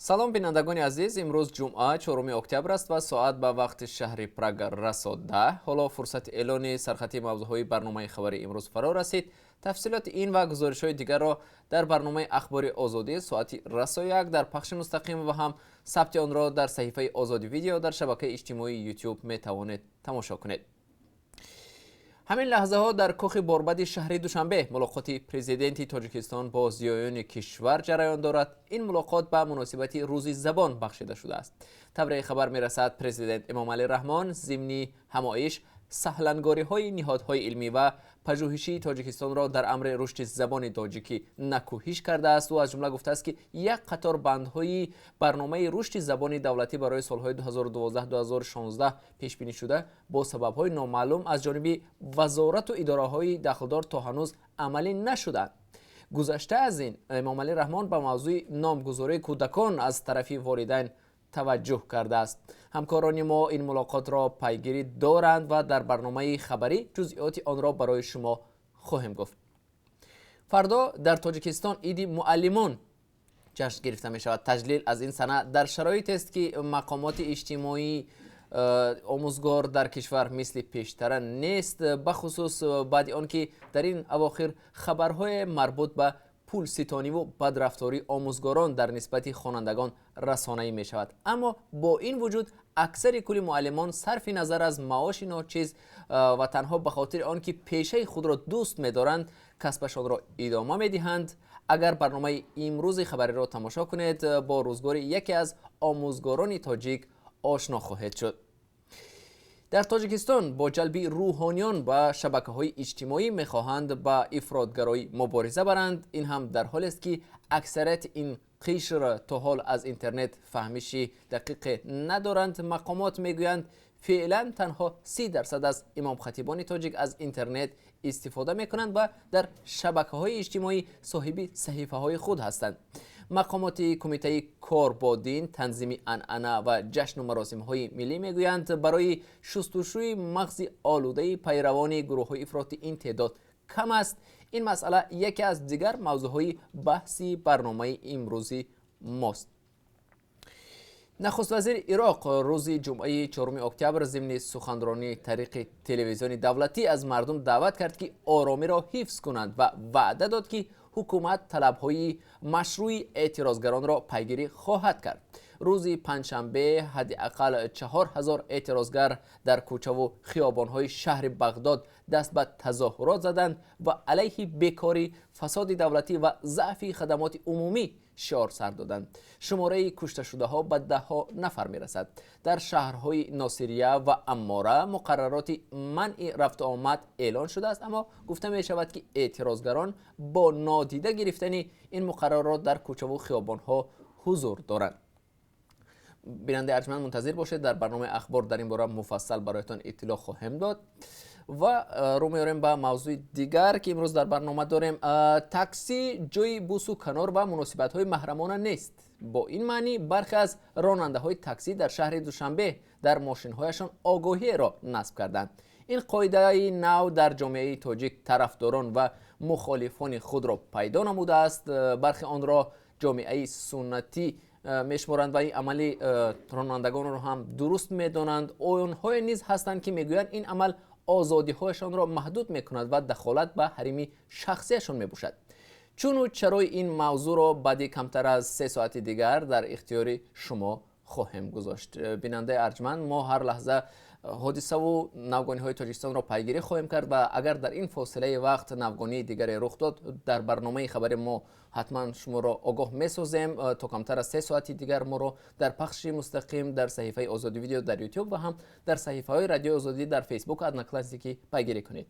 Салом, бинандагони азиз. Имрӯз ҷумъа, 4 октябр аст ва соат ба вақти шаҳри Прага расо 10. Ҳоло фурсати эълони сархатии мавзӯъҳои барномаи хабари имрӯз фаро расид. Тафсилоти ин ва гузоришҳои дигарро дар барномаи Ахбори Озодӣ соати расо 1 дар пахши мустақим ва ҳам сабти онро дар саҳифаи Озодӣ Видео дар шабакаи иҷтимоии Ютуб метавонед тамошо кунед. Ҳамин лаҳзаҳо дар кохи Борбади шаҳри Душанбе мулоқоти президенти Тоҷикистон бо зиёёни кишвар ҷараён дорад. Ин мулоқот ба муносибати Рӯзи забон бахшида шудааст. Тавре хабар мерасад, президент Эмомалӣ Раҳмон зимни ҳамоиш саҳлангориҳои ниҳодҳои илмӣ ва пажӯҳишии Тоҷикистонро дар амри рушди забони тоҷикӣ накӯҳиш кардааст. Ӯ аз ҷумла гуфтааст, ки як қатор бандҳои барномаи рушди забони давлатӣ барои солҳои 2012-2016 пешбинӣ шуда, бо сабабҳои номаълум аз ҷониби вазорату идораҳои дахлдор то ҳанӯз амалӣ нашуданд. Гузашта аз ин, Эмомалӣ Раҳмон ба мавзӯи номгузории кӯдакон аз тарафи волидайн таваҷҷӯҳ кардааст. Ҳамкорони мо ин мулоқотро пайгирӣ доранд ва дар барномаи хабарӣ ҷузъиёти онро барои шумо хоҳем гуфт. Фардо дар Тоҷикистон Иди муаллимон ҷашн гирифта мешавад. Таҷлил аз ин сана дар шароитест, ки мақомоти иҷтимоӣ омӯзгор дар кишвар мисли пештара нест, бахусус баъди он ки дар ин авохир хабарҳое марбут ба пулситониву бадрафтории омӯзгорон дар нисбати хонандагон расонаӣ мешавад. Аммо бо ин вуҷуд аксари кулли муаллимон, сарфи назар аз маоши ночиз ва танҳо ба хотири он ки пешаи худро дӯст медоранд, касбашонро идома медиҳанд. Агар барномаи имрӯзи хабариро тамошо кунед, бо рӯзгори яке аз омӯзгорони тоҷик ошно хоҳед шуд. Дар Тоҷикистон бо ҷалби рӯҳониён ба шабакаҳои иҷтимоӣ мехоҳанд ба ифротгароӣ мубориза баранд. Ин ҳам дар ҳолест, ки аксарияти ин қишр то ҳол аз интернет фаҳмиши дақиқе надоранд. Мақомот мегӯянд, феълан танҳо 30% аз имомхатибони тоҷик аз интернет истифода мекунанд ва дар шабакаҳои иҷтимоӣ соҳиби саҳифаҳои худ ҳастанд. Мақомоти Кумитаи кор бо дин, танзими анъана ва ҷашну маросимҳои миллӣ мегӯянд, барои шустушӯи мағзи олудаи пайравони гурӯҳҳои ифротӣ ин теъдод кам аст. Ин масъала яке аз дигар мавзӯъҳои баҳси барномаи имрӯзи мост. Нахуствазири Ироқ рӯзи ҷумъаи 4 октябр зимни суханронӣ тариқи телевизиони давлатӣ аз мардум даъват кард, ки оромиро ҳифз кунанд, ва ваъда дод, ки ҳукумат талабҳои машрӯи эътирозгаронро пайгирӣ хоҳад кард. Рӯзи панҷшанбе ҳадди ақал 4000 эътирозгар дар кӯчаву хиёбонҳои шаҳри Бағдод даст ба тазоҳурот заданд ва алайҳи бекорӣ, фасоди давлатӣ ва заъфи хадамоти умумӣ шиор сар доданд. Шумораи кушташудаҳо ба даҳҳо нафар мерасад. Дар шаҳрҳои Носирия ва Аммора муқаррароти манъи рафтуомад эълон шудааст, аммо гуфта мешавад, ки эътирозгарон бо нодида гирифтани ин муқаррарот дар кӯчаву хиёбонҳо ҳузур доранд. Бинандаи арҷманд, мунтазир бошед, дар барномаи ахбор дар ин бора муфассал бароятон иттилоъ хоҳем дод. Ва рӯ меорем ба мавзӯи дигар, ки имрӯз дар барнома дорем. Таксӣ ҷои бӯсу канор ва муносибатҳои маҳрамона нест. Бо ин маънӣ бархе аз ронандаҳои таксӣ дар шаҳри Душанбе дар мошинҳояшон огоҳиеро насб карданд. Ин қоидаи нав дар ҷомеаи тоҷик тарафдорон ва мухолифони худро пайдо намудааст. Бархе онро ҷомеаи суннатӣ мешуморанд ва ин амали ронандагонро ҳам дуруст медонанд. Онҳое низ ҳастанд, ки мегӯянд, ин амал озодиҳояшонро маҳдуд мекунад ва дахолат ба ҳарими шахсияшон мебошад. Чуну чарои ин мавзӯъро баъди камтар аз 3 соати дигар дар ихтиёри шумо хоҳем гузошт. Бинандаи арҷманд, мо ҳар лаҳза ҳодисаву навгониҳои Тоҷикистонро пайгирӣ хоҳем кард ва агар дар ин фосилаи вақт навгонии дигаре рух дод, дар барномаи хабари мо ҳатман шуморо огоҳ месозем. То камтар аз 3 соати дигар моро дар пахши мустақим дар саҳифаи Озодӣ Видео дар Ютуб ва ҳам дар саҳифаҳои Радиои Озодӣ дар Фейсбук, Одноклассники пайгирӣ кунед.